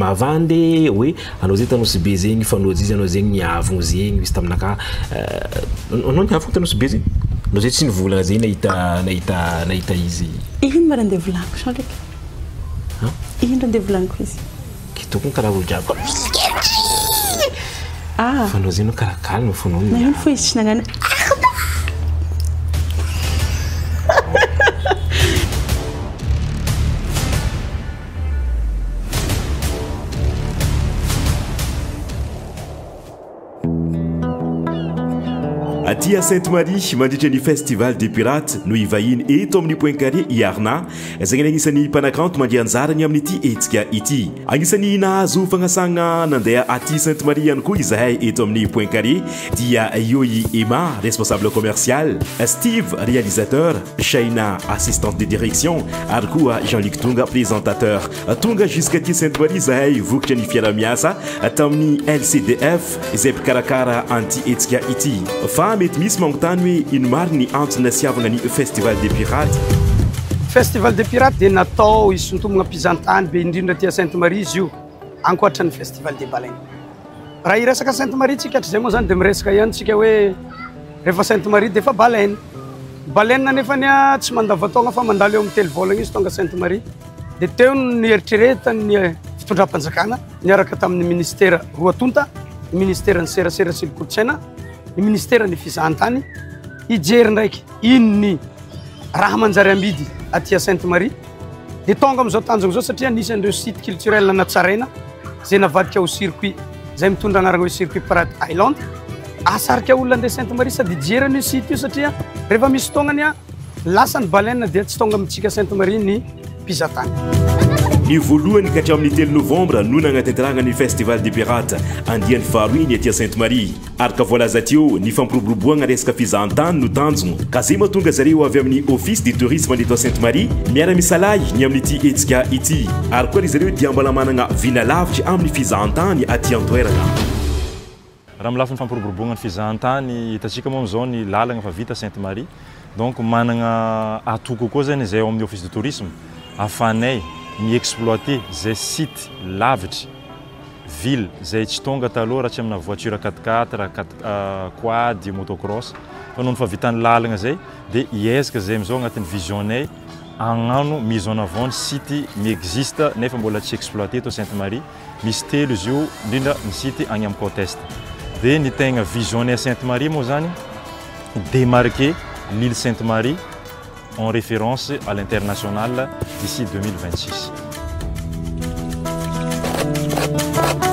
Mahavandy hoe anao zay Nosy Be zegny fa anao izy anao zegny niavogno zegny misy taminakahy anao niavogno ta Nosy Be zegny anao zay tsy nivolagna zegny nahita nahita nahita izy. Ino ma raha andeha volagniko sao ndraiky? Ino raha andeha volagniko izy? Kitokony karaha olo jiaby koa Ah. Fa anao zegny anao karaha calme fô anao Nagnino fô izy tsy nagnano Aty à Sainte Marie, mandritra ny Festival des Pirates no hivahiny eto amin'ny Point Carré i Arna, izay anisan'ny mpanakanto mandray anjarany amin'ity hetsika ity. Anisan'ny nahazo fagnasagna nandeha aty Sainte Marie ihany koa izahay eto amin'ny Point Carré dia eo i Emma, responsable commercial, Steve, réalisateur, Shaina, assistante de direction, ary koa Jean Luc Tonga, présentateur. Tonga jusqu'aty Sainte Marie izahay vokatra ny fiaraha-miasa tamin'ny LCDF izay mpikarakara an'ity hetsika ity. Fa mety misy magnontany hoe ino marina ny antony nasiavagna ny Festival des Pirates? Festival des Pirates dia natao hisintomana mpizahantany be indrindra aty Sainte Marie izy io, ankoatra ny Festival des Baleines. Raha hiresaka Sainte Marie tsika hatrizay moa zany dia miresaka ihany tsika hoe rehefa Sainte Marie dia efa baleine. Baleine nefany tsy mandava-taogna fa mandalo eo amin'ny telo volagna izy tonga Sainte Marie. Dia teo no nieritreretan'ny fitondram-panjakana niaraka tamin'ny ministera roa tonta, ny ministeran'ny serasera sy ny kolontsaina, ny ministeran'ny fizahantany, hijery ndraiky ino ny raha manjary amidy aty Sainte Marie. Dia tonga amin'izao tanjona izao satria anisan'ireo site culturel natsaraina izay navadika ho circuit izay mitondra anarana hoe circuit Pirate Island. Ahasarika olona andeha Sainte Marie sady hijery an'io site io satria rehefa misy fotoagnany lasa ny baleine dia tsy tonga amintsika Sainte Marie ny mpizahatany. Ny voalohany ka hatramin'ny telo novambra no nagnatanterahana ny Festival des Pirates andiany faharoa iny aty Sainte Marie. Araka voalaza teo, ny fampiroboroboagna resaka fizahantany no tanjogno ka zay mahatonga zareo avy amin'ny Office du Tourisme eto Sainte Marie miara-misalahy ny amin'ity hetsika ity. Ary koa ry zareo dia mbola managna vina lavitra amin'ny fizahantany aty an-toeragna. Raha amin'ny lafiny fampiroboroboagna ny fizahantany, hitantsika moa amin'izao ny lalagna efa vita Sainte Marie, donc managna atout kokoa zany izay ao amin'ny Office du Tourisme ahafahanay mi-exploiter zay site lavitry ville zay tsy tonga taloha raha tsy amina voiture quatre quatre, quatre quad, motocross fa noho ny fahavitan'ny lalagna zay dia hiezaka zay amizao agnatin'ny vision-nay hagnano mise en avant ny site mi-existe nefa mbola tsy exploité eto Sainte Marie, misy telo izy io indrindra ny site agny amin'ny côte est dia ny tegna vision-nay Sainte Marie moa zany démarquer l'île Sainte Marie en référence à l'international d'ici 2026.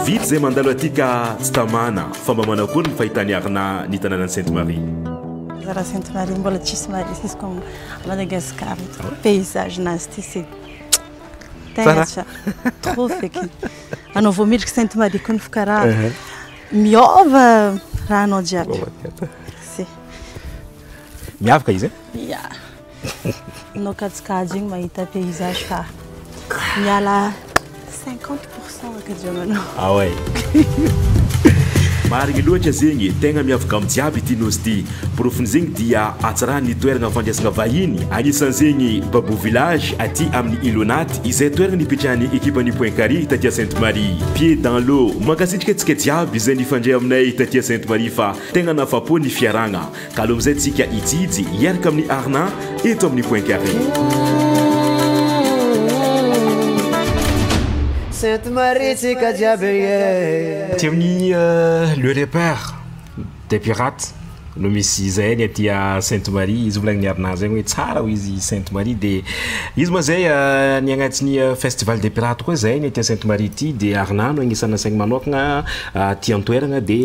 Vita izay mandalo aty ka tsy tamana fa mba manakory ny fahitan'i Arna ny tanànan'i Sainte Marie. Raha Sainte Marie mbola tsisy Marie izy comme Madagascar paysage nazy ty c'est tegna tsara trop feky anao vao midriky Sainte Marie koa ny karaha miôva rahanao jiaby. Si. Miavaka izy e? Ya. Anao kajikajy igny mahita paysage fa miala 50% akajiananao. Ah ouais. Marigny loatra zegny, tegna miavaka amin'ny jiaby ity nosy ity. Porofon'izegny dia hatsaran'ny toeragna fandraisagna vahiny, anisan'izegny Babou Village aty amin'ny Ilonat izay toeragna nipetrahan'ny ekipan'ny Point Carré taty Sainte Marie. Pieds dans l'eau, mankasitraka antsika jiaby izay nifandray aminay taty Sainte Marie fa tegna nahafapo ny fiarahagna. Kalo amizay tsika hijijy hiaraka amin'i Arna eto amin'ny Point Carré. Sainte Marie tsika jiaby eh. Aty amin'ny Le Repère des Pirates no misy izay ny aty Sainte Marie, izy volagnin'i Arna zegny hoe tsara hoy izy Sainte Marie de izy moa zay ny agnatin'ny Festival des Pirates koa zay ny aty Sainte Marie ty de Arna no agnisan'ny nasaigny manokagna aty an-toeragna de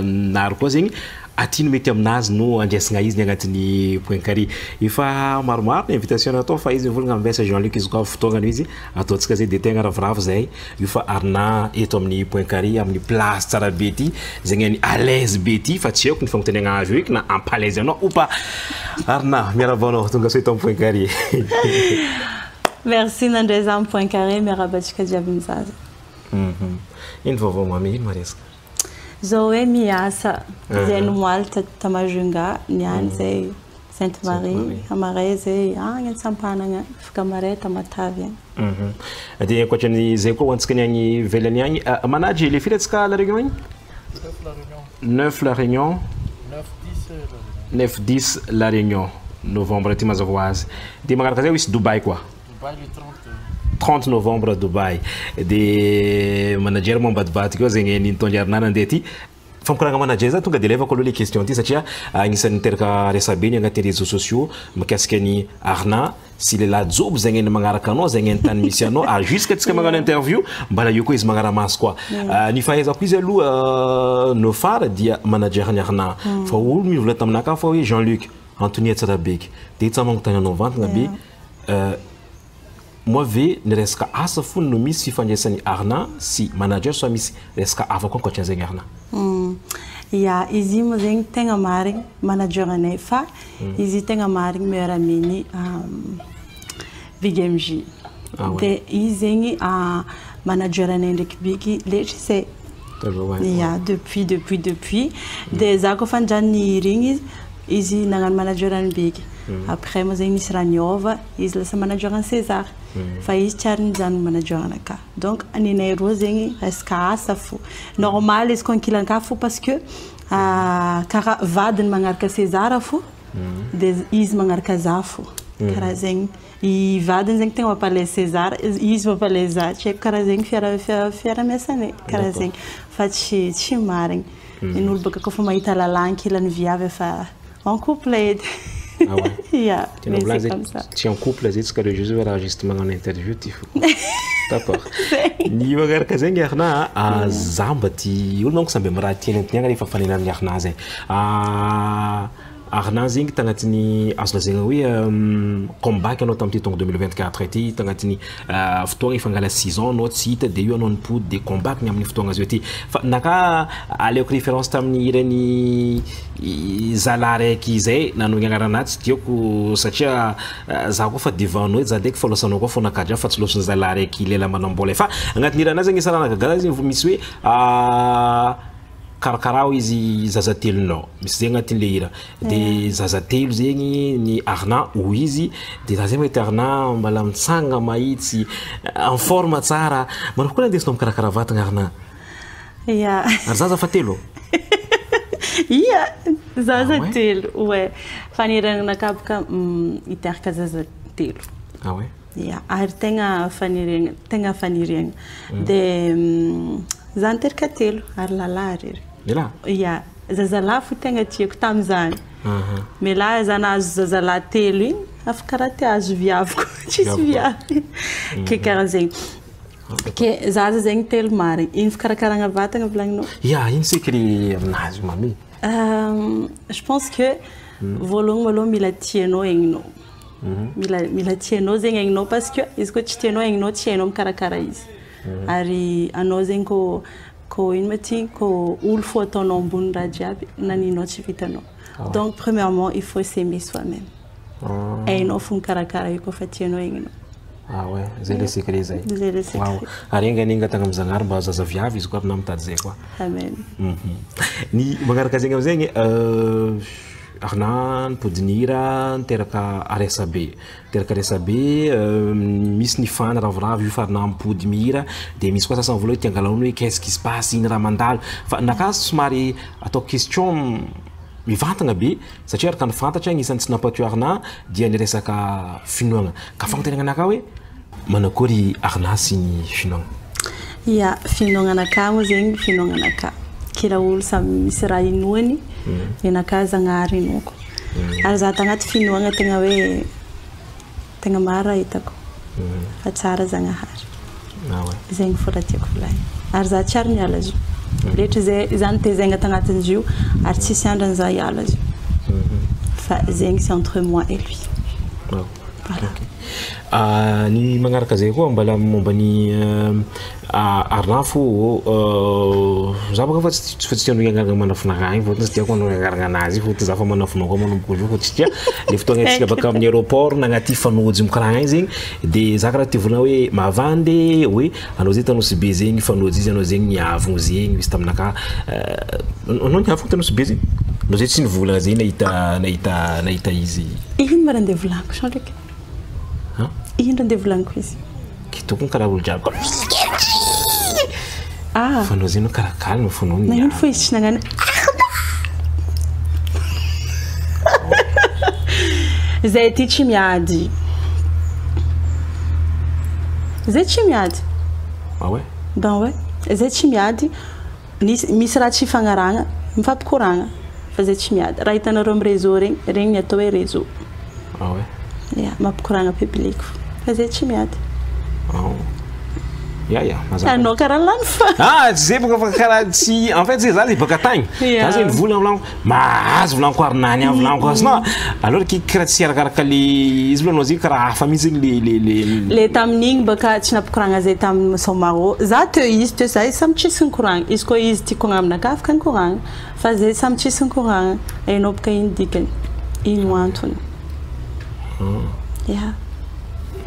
nary koa zegny Aty no mety aminazy no andraisagna izy ny agnatin'ny point carré. Efa maromaro ny invitation natao fa izy mivolagna ambesa Jean Luc izy koa fotoagnany izy ataontsika zay de tegna ravoravo zahay io fa arina eto amin'ny point carré amin'ny place tsara be ty zegny any à l'aise be ty fa tsy haiko ny fagnotaniagna azy hoe na ampa l'aise anao ou pas. Arina, miarahaba anao tonga soa eto amin'ny point carré. Merci nandray za amin'ny point carré, miarahaba antsika jiaby mizaha. Ino vaovao mamy, ino maresaka? Zao hoe miasa zay nomoaly ta Majunga niany zay. Sainte Marie, amaray zay agny Antsampanagna, afaka amaray Tamatave agny. Dia ankoatran'izay koa ho antsika ny agny ivelany agny, manajy le firy antsika La Réunion agny? 9 La Réunion. 9 10 La Réunion. Novembre ty mazava ho azy. Dia magnaraka zay misy Dubaï koa. 30 novembre Dubaï. Dia manager moa ambadibadika eo zegny nitondry Arnaud nandeha ty. Fampikoragna manager za tonga de alevako aloha le question ty satria agnisan'ny niteraka resabe ny agnatin'ny réseaux sociaux mikasika ny Arnaud sy lehilahy joby zegny ny magnaraka anao zegny ny tany misy anao ary jusque antsika magnano interview mbala eo koa izy magnara-maso koa. Ny fahaizako izy aloha Nofar dia manager ny Arnaud fa olo mivola taminakahy fa hoe Jean-Luc Antonia Tsarabeky de tsy magnontany anao mivantagna be moa ve ny resaka asa fony no misy fifandraisan'ny Arnaud sy manager sa misy resaka hafa koa ankoatran'izay Arnaud? Ya, izy io moa zegny tegna marigny manager anay fa izy io tegna marigny meilleur ami-ny Big MJ. De izy zegny manager anay ndraiky Big letry zay. Ya, depuis depuis depuis. De za koa fa nijanona nihira igny izy, izy nagnano manager an'i Big. Après moa zegny nisy raha niôva, izy lasa manager an'i César. Fa izy tsy ary nijanona manager anakahy. Donc ninay roa zegny resaka asa fo. Normal izy koa ankilankahy fo parce que karaha vadiny magnaraka César fo, de izy magnaraka za fo. Karaha zegny. I vadiny zegny tegna mampalaise César, izy mampalaise za. Tsy haiko karaha zegny fiara-miasanay. Karaha zegny. Fa tsy tsy marigny. Ny olo baka koa fa mahita lalàna ankilany viavy efa en couple edy. Ah ouais. Ya, Tena mais volagny c'est zay comme ça. tsy en couple zay tsika reo juste raha juste magnano interview ty fo. D'accord. Ny magnaraka zegny Arnaud, za mba ty olo manko samby amy raha tiany antiagna rehefa mifanena amin'ny Arnaud zay. Arnaud zegny tagnatin'ny azo lazaigna hoe comeback anao tamin'ity taogno 2024 ity, tagnatin'ny fotoagna efa angala 6 ans anao tsy hita de io anao nipody de comeback ny amin'ny fotoagna zao ty. Fa naka aleoko référence tamin'ny hirany zala raiky zay nanogny agnarana tsy tiako satria za koa fa devant anao za ndraiky fa losanao koa fo nakadra fa tsy losony zala raiky lela manambola fa agnatin'ny hiranazy zegny isy raha nagagaza zegny misy hoe karakaraha izy zaza telonao misy zegny agnatin'le hira de zaza telo zegny ny Arnaud ho izy de za zegny mahita Arnaud mbala mitsanga mahitsy en forme tsara manao koa andesinao mikarakara vatagna Arnaud? Ya. Ary zaza fa telo? Ia, zaza Ah ouais? telo. Ouais. Faniriananakahy boka hiteraka zaza telo. Ah ouais? Ya, ary tegna faniriagna, tegna faniriagna. De za niteraka telo ary lalahy arery. Lehilahy? Ya, zazalahy fo tegna tiako tamin'izany. Mais là za nahazo zazalahy telo igny, afaka karaha te hahazo viavy koa, tsisy viavy. Ke karaha zegny. Ke zaza zegny telo marigny. Ino fikarakaragna vatagna volagninao? Ya, ino secret aminazy mami? Je pense que voalohany maloha mila tianao aigninao. Mila tianao zegny aigninao parce que izy koa tsy tianao aigninao tsy hainao mikarakara izy. Ary anao zegny ko ino ma ty ko olo fo ataonao ambony raha jiaby naninao tsy vitanao. Donc premièrement, il faut s'aimer soi-même. Hainao fo mikarakara io koa fa tianao aigninao. Ah ouais, zay le secret zay. Zay le secret. Wow. Ary enga anie angatagna amin'ny Zagnahary mba zaza viavy izy koa ary na mitady zay koa. Amen. Ny magnaraka zegny amizegny Arnaud nipody nihira niteraka resabe. Niteraka resabe misy ny fana ravoravo io fa Arnaud mipody mihira de misy koa sasany voalohany tia angala hoe qu'est-ce qui se passe iny raha mandalo fa naka somary atao question mivantagna be satria araka ny fantatra agnisan'ny tsy nampatio Arnaud dia ny resaka finoagna ka fagnontaniana anakahy hoe manakory Arnaud sy ny finoagna? Ya, finoagnanakahy moa zegny finoagnanakahy. Kila olo samy misy raha inoany, ny anakahy Zagnahary inoako. Ary za tagnaty finoagna tegna hoe tegna maro raha hitako. Fa tsara Zagnahary. Ah ouais. Zegny fo raha tiako volagny. Ary za tsy ary niala izy io. Letry zay za nitezaigna tagnatin'izy io ary tsisy andrany za hiala izy io. Fa zegny c'est entre moi et lui. Voilà. Ok. Ny magnaraka zay koa mbala momba ny Arnaud fo za baka fa tsy tianao hiagnarana manafina agny fôtony tsy tiako anao hiagnarana anazy fôtony za fa manafina koa manomboka io fô tsy tia le fotoagna antsika baka amin'ny aéroport nagnaty fanojy mikaraha agny zegny de za karaha te volagna hoe mavandy hoe anao zay tanosy be zegny fanojy izy anao zegny niavogno zegny misy taminakahy anao niavogno tanosy be zegny? Anao zay tsy nivolagna zay nahita nahita nahita izy. Ino ma raha andeha volagniko Jean Luc? Hein? Ino raha andeha volagniko izy? Ke tokony karaha olo jiaby karaha Ah. Fa anao zay no karaha calme fo anao Nagnino fo izy tsy nagnano Zay ty tsy miady. Zay tsy miady. Ah ouais? Ben ouais. Zay tsy miady. Nisy misy raha tsy ifagnarahagna, mifampikoragna fa zay tsy miady. Raha hitanareo amin'ny réseau regny, regny ny atao hoe réseau. Ah ouais? Ya, mampikoragna public fo. Fa zay tsy miady. Ah. Ya ya, mazava. Anao karaha lany fa. Ah, tsy zay bôka fa karaha tsy en fait zay za zay bôka tagny. Ya. Za zay nivolagna volaniko mahazo volaniko arinany any volaniko azy alors que karaha tsy arakaraka le izy volanao zay karaha hafa mihitsy le le le Le tamin'igny bôka tsy nampikoragna zay tamin'ny Somaro. Za teo izy teo za samy tsisy nikoragna. Izy koa izy tia koragna aminakahy afaka nikoragna. Fa zay samy tsisy nikoragna. Hainao bôka ino dikany. Ino antony. Ya.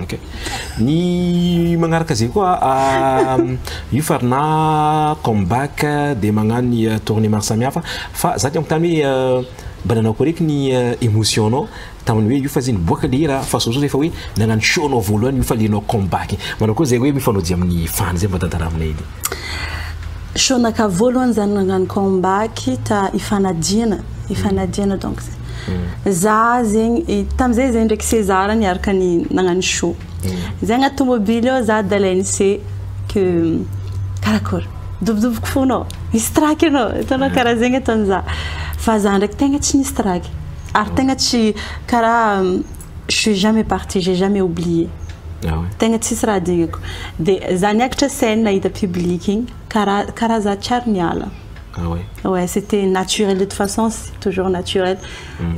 Ok. Ny magnaraka zay koa io farina comeback de magnano ny tournée maro samihafa fa za ty amintany hoe mba nanao koa reky ny émotion anao tamin'ny hoe io fa zay niboaka le hira fa sosoa zay fa hoe nagnano show anao voalohany io fa le anao comeback. Manao koa zay hoe mifanojo amin'ny fan zay mba tantara aminay edy. Show-naka voalohany zany nagnano comeback ta ifanadiana, ifanadiana donc zay. Za zegny tamizay zegny ndraiky César niaraka ny nagnano show. Zay agnaty tomobile ao za dalainy C que karakory dobodoboko fonao, misy traky anao, hitanao karaha zegny ataony za. Fa za ndraiky tegna tsy nisy traky. Ary tegna tsy karaha je suis jamais partie, j'ai jamais oublié. Ah ouais. Tegna tsisy raha dignako. De za niakatra scène nahita public igny karaha karaha za tsy ary niala. Ah ouais. Ouais, c'était naturel de toute façon, c'est toujours naturel.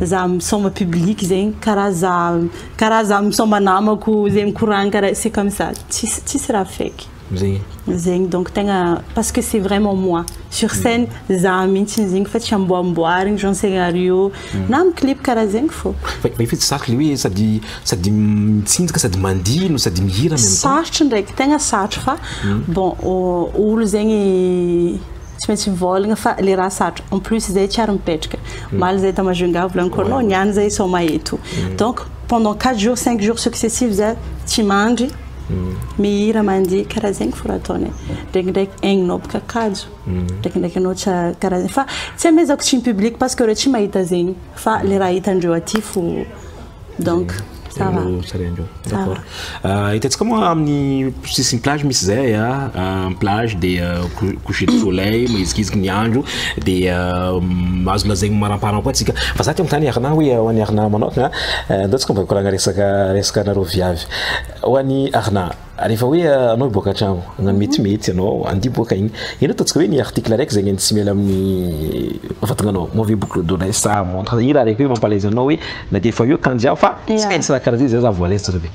Za misôma public zegny karaha za karaha za misôma namako zegny mikoragna karaha c'est comme ça. Tsisy tsisy raha fake. Zegny. Zegny donc tegna parce que c'est vraiment moi. Sur scène za mihitsy zegny fa tsy amboamboarigny j'en scénario. Na amy clip karaha zegny fô. Fa fa io tsy le hoe sady sady mitsinjaka sady mandihy no sady mihira en même temps. Sarotry ndraiky tegna sarotry fa bon olo zegny tsy maintsy mivolagna fa le raha sarotry. En plus zay tsy ary mipetraka. Maly zay ta Majunga volaniko anao niany zay soma eto. Donc pendant 4 jours, 5 jours successifs zay tsy mandry mihira mandihy karaha zegny fo raha ataonay. Ndraikindraiky aigninao bôka kajo. Ndraikindraiky anao tsy karaha zegny fa tsy amezako tsiny public parce que reo tsy mahita zegny fa le raha hitandreo aty fo donc ça va. Sariandreo. Ça D'accord. Hitantsika moa amin'ny sisiny plage misy zay a, plage de coucher de soleil, mahizikiziky ny andro de azo lazaigny maramparana koa tsika. Fa za ty amintany Arna hoe ho an'i Arna manokana, ndao tsika mba hikoragna resaka resaka anareo viavy. Ho an'i Arna, rehefa hoe anao hiboaka an-tragno, hagnano metimety anao, andeha hiboaka igny. Ino ataontsika hoe ny article araiky zegny tsy miala amin'ny vatagnanao? Moa ve boucle d'oreille sa montre? Ino raha araiky hoe mampalaise anao hoe na de efa eo kanjo jiaby fa tsy maintsy raha karaha zay zay za voalaise tsara be.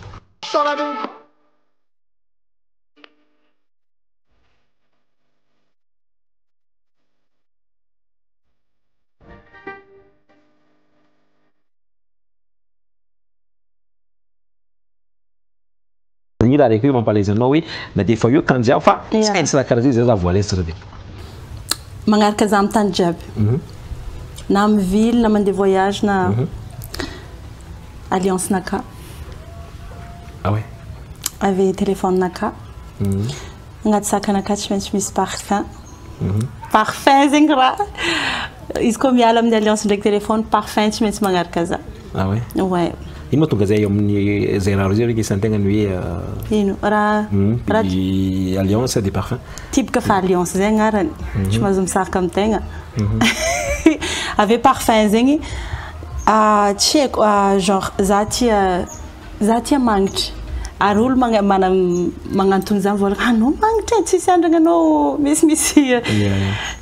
Ino raha araiky hoe mampalaise anao hoe na de efa eo kanjo jiaby fa tsy maintsy raha karaha zay zay za voalaise tsara be. Magnaraka za amy tany jiaby. Na amy ville na mandeha voyage na alliance naka. Ah ouais. Ave téléphone naka. Agnaty sakanaka tsy maintsy misy parfum. Parfum zegny raha. Izy koa miala amin'ny alliance ndraiky téléphone parfum tsy maintsy magnaraka za. Ah ouais. Ouais. Ino mahatonga zay amin'ny zay raha zay raiky isan-tegna ny hoe Ino raha raha alliance de parfum. Typique fa alliance zay agnarany. Tsy mahazo misaraka amy tegna. Ave parfum zegny tsy haiko genre za tia za tia magnitry. Ary olo mana magnantony za mivolagna anao magnitry e tsisy andragna anao misimisy.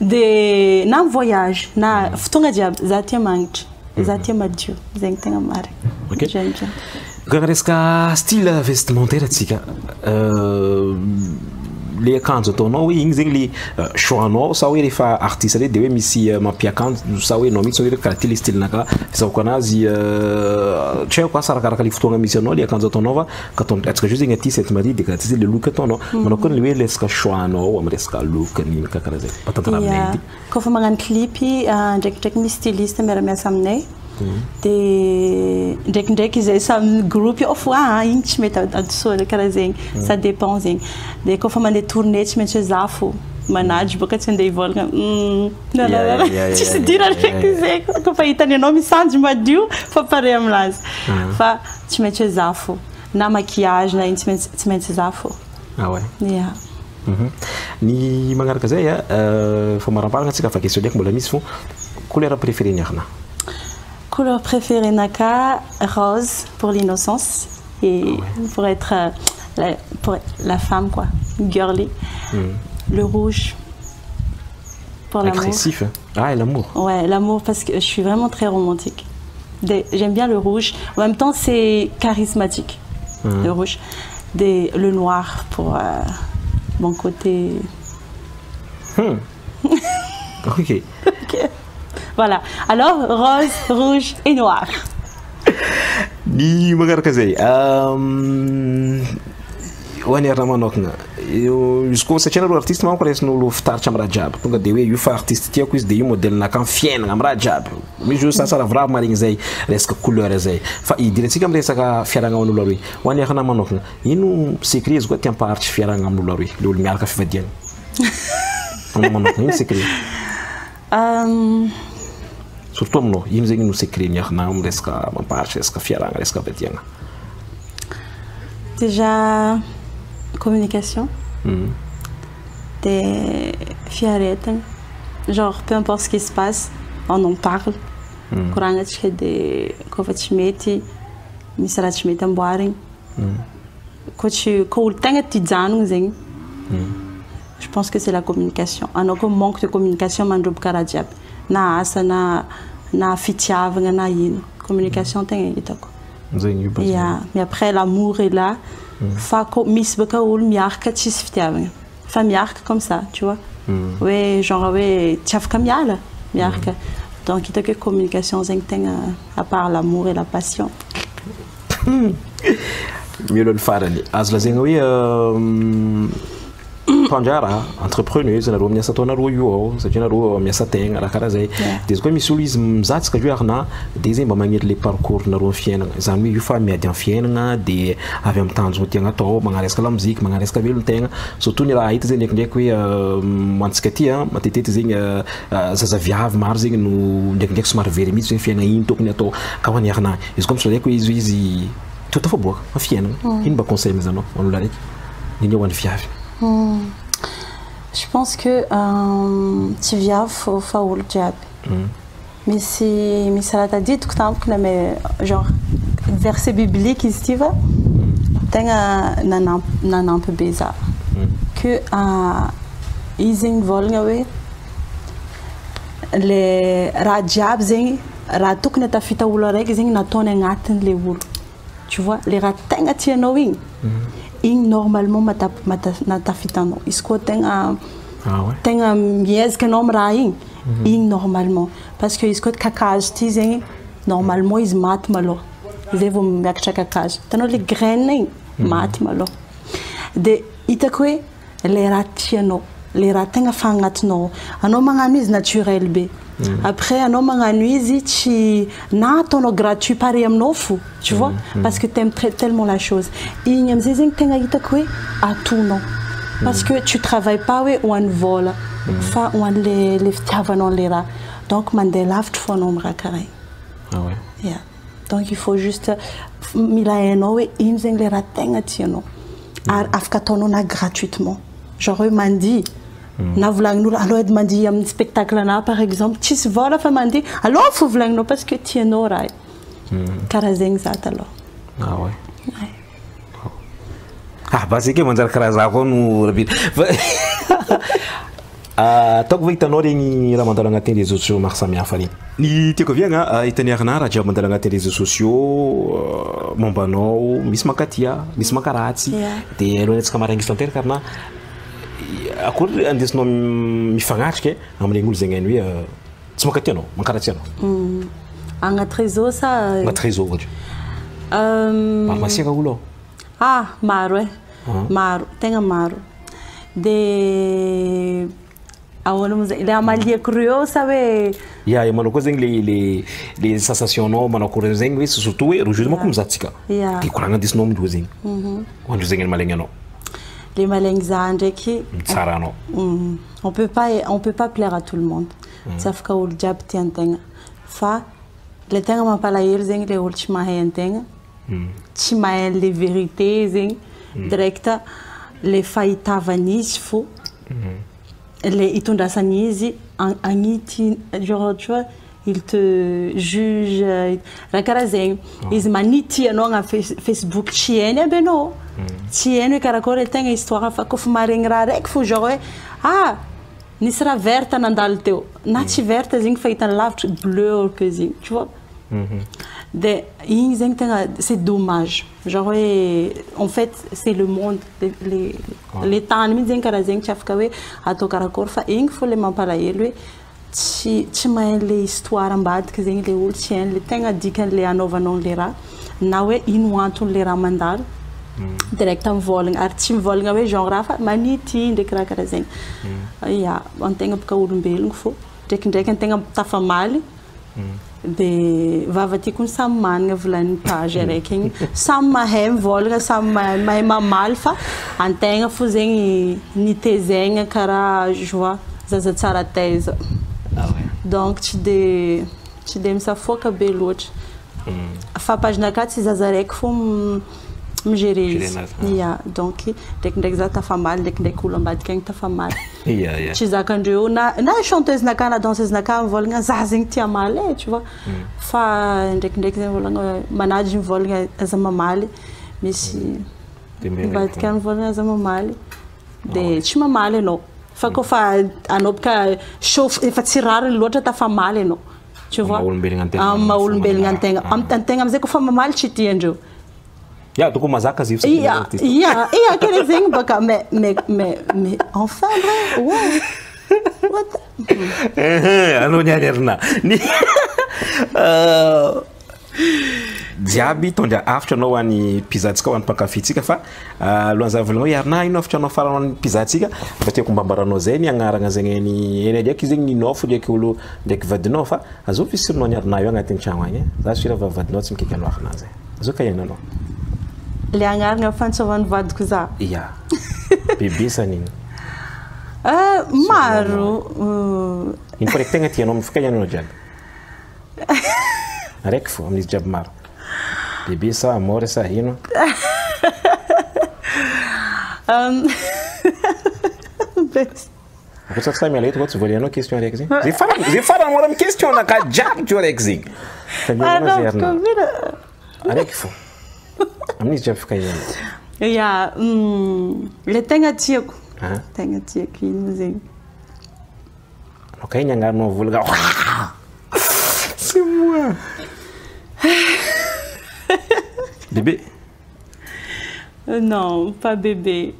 De na voyage na fotoagna jiaby za tia magnitry. Za tia madio zegny tegna marigny. Ok. J'aime bien. Koa resaka style vestimentaire atsika. Le akanjo ataonao hoe igny zegny le choix-nao sa hoe rehefa artiste reny de hoe misy mampiakanjo sa hoe anao mihitsy hoe karaha ty le style-nakahy fizahoako anazy tsy haiko asa arakaraka le fotoagna misy anao le akanjo ataonao fa ka ataon- antsika zao zegny aty Sainte Marie de karaha ty zay le look ataonao. Manao akory le hoe resaka choix-nao amy resaka look n'ino karaha zay? Mba tantara aminay Ia, edy. kaofa magnano clip ndraikindraiky misy styliste miara-miasa aminay de ndraikindraiky izay samy groupe ao fo ah igny tsy mety adosoana karaha zegny, ça dépend zegny. De kaofa mandeha tournée tsy maintsy hoe za fo manajy bôka tsy andeha hivôlagna tsisy idirany feky zegny kaofa hitany anao misanjy madio fa pare aminazy fa tsy maintsy hoe za fo na maquillage na ino tsy maintsy tsy maintsy za fo. Ah ouais. Ia. Ny magnaraka zay a, fa maramparana antsika fa question ndraiky mbola misy fô, couleur préférée ny Arna? Couleur préférée naka rose pour l'innocence et pour être la, pour la femme quoi, girly. Le rouge pour l'amour. Agressif hein? Ah et l'amour. Ouais, l'amour parce que je suis vraiment très romantique. J'aime bien le rouge. En même temps, c'est charismatique. Le rouge. Le noir pour mon côté. Ok. Ok. Voilà. Alors, rose, rouge et noir. Ny magnaraka zay ho an'ny Arna manokagna izy koa satria nareo artiste manko raisin'olo fitaratra amy raha jiaby tonga de hoe io fa artiste tiako izy de io modèle-nakahy amy fiainagna amy raha jiaby misy io sasa ravoravo maregny zay resaka couleur zay fa idirantsika amy resaka fiarahagna amin'olo aroy ho an'ny Arna manokagna ino secret izy koa tia ampaharitry fiarahagna amin'olo aroy le olo miaraka fivadiagna anao manokagna ino secret? Surtout aminao ino zegny no secret ny Arna amy resaka mampaharitry resaka fiarahagna resaka vadiagna? Déjà, communication. De fiaretana. Genre, peu importe ce qui se passe, on en parle. Koragna-tsika de koa fa tsy mety, misy raha tsy mety amboarigny. Koa tsy koa olo tegna tia hijanona zegny. Je pense que c'est la communication. Anao koa manque de communication mandroboka raha jiaby. Na asa na na fitiavagna na ino. Communication tegna hitako. Zegny io base. Yeah. Mais après l'amour est là. Fa ko misy baka olo miaraka tsisy fitiavagna. Fa miaraka comme ça, tu vois. Hoe genre hoe tsy afaka miala miaraka. Donc hitako hoe communication zegny tegna à part l'amour et la passion. Mialohan'ny farany azo lazaigna hoe mpandraharaha entrepreneuse nareo amin'ny asa ataonareo io ao satria nareo miasa tegna raha karaha zay de izy koa misy olo izy mizatsaka io Arna de izy mba magnery le parcours nareo amin'ny fiainagna zany hoe io fa miady amin'ny fiainagna de avy amin'ny tanjona tiagna atao magnano resaka lamoziky magnano resaka velon-tegna surtout ny raha hita zegny ndraikindraiky hoe antsika aty a matetiteky zegny zazaviavy maro zegny no ndraikindraiky somary very mihitsy hoe fiainagna ino tokony atao ka ho an'i Arna izy koa misy ndraiky hoe izy izy to tafaboaka fa fiainagna ino mba conseil amizanao ho an'olo araiky nini ho an'ny viavy? Je pense que tsy viavy fô fa olo jiaby. Misy misy raha tadidiko tampoka na mais genre verset biblique izy ty fa tegna nanampy nanampy be za. Que izy zegny nivolagna hoe le raha jiaby zegny raha tokony atafita olo araiky zegny nataony agnatin'le olo. Tu vois, le raha tegna tianao igny igny normalement mata- mata- natafitanao izy koa tegna Ah ouais. Tegna miezaka anao amy raha igny igny normalement parce que izy koa kakazo ty zegny normalement izy maty malôha zay vao miakatra kakazo hitanao le graine igny maty malôha de hitako hoe le raha tianao le raha tegna fa agnatinao anao magnano izy naturel be après anao magnano izy tsy na ataonao gratuit pareil aminao fo, tu vois, parce que t'aimes tellement la chose igny amizay zegny tegna hitako hoe atonao parce que tu travailles pas hoe ho an'ny vola fa ho an'le le fitiavanao an'le raha donc mandeha lavitra fo anao amy raha karaha igny. Ah ouais. Yeah. Donc il faut juste mila hainao hoe ino zegny le raha tegna tianao ary afaka ataonao na gratuitement genre hoe mandihy na volagnin'olo alô edy mandihy amin'ny spectacle ana par exemple tsisy vola fa mandihy alô fo volagninao parce que tianao raha io karaha zegny za taloha. Ah ouais. Ouais. Ah ba zay ke manjary karaha za koa no raha fa ataoko va hitanao regny raha mandalo agnatin'ny réseaux sociaux maro samihafa regny ny tiako aviagna hitany Arna raha jiaby mandalo agnatin'ny réseaux sociaux momba anao misy mankatia misy mankaratsy de alohan'ny antsika maraigny izy tanteraka Arna. Akory andesinao mifagnatrika amin'regny olo zegny hainy hoe tsy mankatia anao, mankaratsy anao? Agnaty réseau sa? Agnaty réseau ohatra. Maro masiaka olo ao. Ah, maro e. Maro, tegna maro. De ahoana moa zay? Le amaliako reo sa hoe? Ya, manao koa zegny le le le sensation-nao manao akory zegny hoe surtout hoe rojo manko mizaha antsika. De koragna andesinao amindreo zegny. Ho andreo zegny malaigna anao. Le malaigny za ndraiky. Mitsara anao. On peut pas plaire à tout le monde. Tsy afaka olo jiaby tian-tegna. Fa le tegna mampalahelo zegny le olo tsy mahay an-tegna. Tsy mahay le vérité zegny. Direct le fahitavan'izy fo. Le itondrasan'izy agnity, genre tu vois, il te juge raha karaha zegny. Izy manity anao agnaty Facebook tsy hainy aby anao. Tsy hainy hoe karakory tegna histoire fa kofa maregny raha raiky fo genre hoe ah nisy raha verte nandalo teo. Na tsy verte zegny fa hitany lavitra bleu que zegny, tu vois. De igny zegny tegna c'est dommage. Genre hoe en fait c'est le monde le le tany mihitsy zegny karaha zegny tsy afaka hoe atao karakory fa igny fo le mampalahelo hoe tsy tsy mahay le histoire ambadika zegny le olo tsy hainy le tegna dikan'le anaovanao le raha na hoe ino anton'le raha mandalo. Direct mivolagna ary tsy mivolagna hoe genre raha fa manity ndraiky raha karaha zegny. Ya, antegna boka olombelogno fo ndraikindraiky antegna tafamaly. De vava ty koa samy manana volanin'ny page araiky igny. Samy mahay mivolagna, samy mahay mamaly fa antegna fo zegny nitezaigna karaha je vois zaza tsara taiza. Donc tsy de misafoaka be loatra. Fa page-nakahy tsy zaza araiky fo migérer izy. Ya, donc ndraikindraiky za tafamaly, ndraikindraiky olo ambadika agny tafamaly. Tsy zakandreo na chanteuse nakahy na danseuse nakahy mivolagna za zegny tia hamaly e, tu vois. Fa ndraikindraiky zegny mivolagna manajy mivolagna aza mamaly. Misy ambadika agny mivolagna aza mamaly. De tsy mamaly anao. Fa kofa anao boka chauffe efa tsy rariny loatra tafamaly anao. Tu vois? Maha-olombelogna antegna. Amin'ny maha-olombelogna antegna. Antegna amizay kofa mamaly tsy tiandreo. Ya, toko mazaka zio satria Ya, artiste. ya, ya, karaha zegny baka, mais, mais, mais, mais, enfin, vrai, ouais. What? Anao niany arina. Ny jiaby tondra afitra anao ho an'ny mpizahantsika, ho an'ny mpankafitsika fa alohan'ny zaho volanao Arina, ino afitra anao farany ho an'ny mpizahantsika? Fa tiako mba ambaranao zay ny agnarana zegny ny eny ndraiky zegny ny nofo ndraiky olo ndraiky vadinao fa azovy fisoronao ny Arina io agnatin'ny tragno agny e. Za sura va vadinao tsy mikaiky anao Arina zay. Azovy ka iainanao. Le agnarana fantsovan'ny vadiko za. Ya. Bebe saniny. Maro. Ino fa raiky tegna tianao amin'ny fikaianao jiaby? Raiky fo amin'izy jiaby maro. Bebe sa amore sa ino? Akoatra tsy miala eto koa tsy voalianao question raiky zegny. Zay farany, zay farany mora amin'ny question naka jiaby teo raiky zegny. Fa Ah, zay non, Arina. combien? Araiky fo. Amin'izy jiaby fikaianao. Ya, le tegna tiako. Ah. Tegna tiako ino zegny. Anao kay ny agnaranao volagna. C'est moi. Bébé. Non, pas bébé.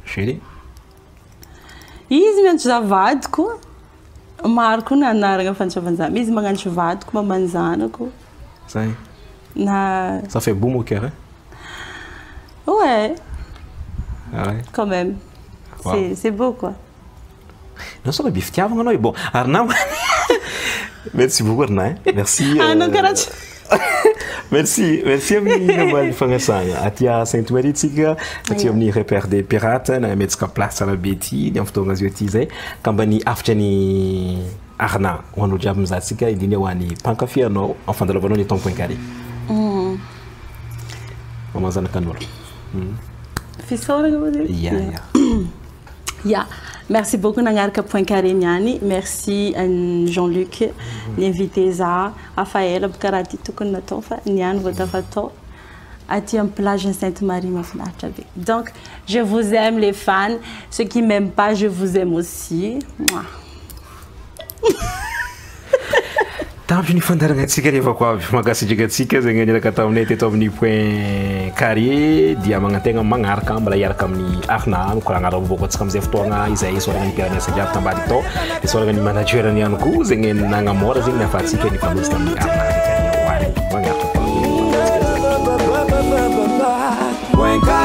Chérie. Izy miantso za vadiko. Maro koa ny anarana fantsovan'ny Izy magnantso vadiko, mamany zanako. Zay. Na Ça fait boum au cœur, hein? Ouais. Ah ouais. Quand même. Wow. C'est beau, quoi. Non, ça va bien fitiavagna anao io. Bon, Arina, merci beaucoup Arina. Merci. Ah, non, karaha tsy- Merci, merci amin'ny namaly fagnasagna. Aty à Sainte Marie tsika, aty amin'ny repère des pirates, nagnametsika place tsara be ty, ny amin'ny fotoagna azy io aty zay. Ka mba ny afitra ny Arina ho an'olo jiaby mizaha antsika, indrindra ho an'ny mpankafy anao amin'ny fandalovanao ny Temps Point Carré. Maman zanakan'olo. Fisaorana moa zegny? Ya, ya. Ya, merci beaucoup nagnaraka Point Carré niany. Merci Jean-Luc ni-invité za. Afa ela boka raha ty tokony natao fa niany vao tafatao. Aty amin'ny plage Sainte Marie mahafinaritra be. Donc, je vous aime les fans. Ceux qui m'aiment pas, je vous aime aussi. Mouah. Tam Tapitry ny fandaharana antsika rehefa ko avy mankasitraka antsika zegny niraka taminay teto amin'ny Point Carré dia magnantegna magnaraka mbola hiaraka amin'ny Arna mikoragna raha vaovao antsika amin'izay fotoagna izay. Isaoragna ny mpiara-miasa jiaby tambadiky tao, isaoragna ny manager-ny ihany koa zegny nagnamôra zegny nahafahantsika nifanolotra tamin'ny Arna ndraiky ary magnaraka koa. Point.